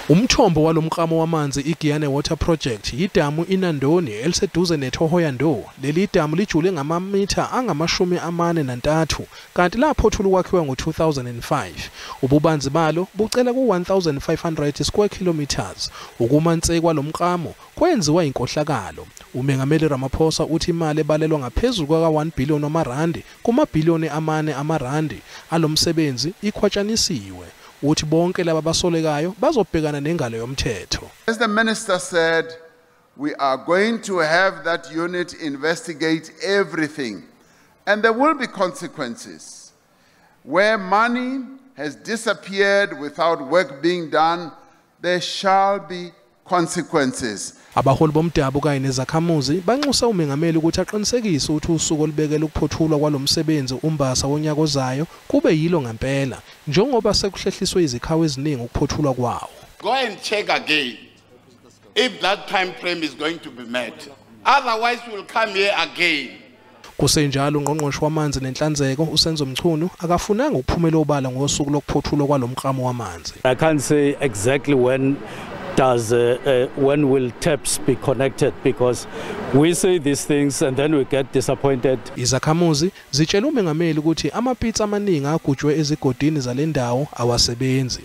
Umthombo walomklamo wamanzi iGiyani Water Project yidamu iNandoni eliseduze neThohoyandou. Leli damu lijule ngamamitha angama-43 kanti laphothula ukwakhiwa ngo-2005. Ububanzi balo bucela ku-1500 square kilometers. Ukuma nse kwalomklamo kwenziwa inkohlakalo. Umengameli Ramaphosa uthi imali ebalelwa ngaphezulu kwaka-1 billion wamarandi kumabhiliyoni 4 amarandi alomsebenzi ikhwatshanisiwe. Uthi bonke laba basolekayo bazobhekana nengalo yomthetho. As the minister said, we are going to have that unit investigate everything, and there will be consequences. Where money has disappeared without work being done, there shall be consequences. Abaholi bomdabu kanye nezakhamuzi banxusa umengameli ukuthi aqinisekise ukuthi usuku olubekela ukuphothulwa kwalomsebenzi uMbasa wonyaka ozayo kube yilo ngempela, njengoba sekuhlehliswe izikhawu eziningi ukuphothulwa kwawo. Go and check again if that time frame is going to be met. Otherwise, we'll come here again. Kusenjalo, ungqongqoshe wamanzi nenhlanzeko uSenzo Mchunu akafunanga ukuphumela obala ngosuku lokuphothulwa kwalomklamo wamanzi. I can't say exactly when will taps be connected, because we say these things and then we get disappointed. Izakhamuzi zitshela umengameli ukuthi amapitsi amaningi agujwe ezigodini zalendawo awasebenzi.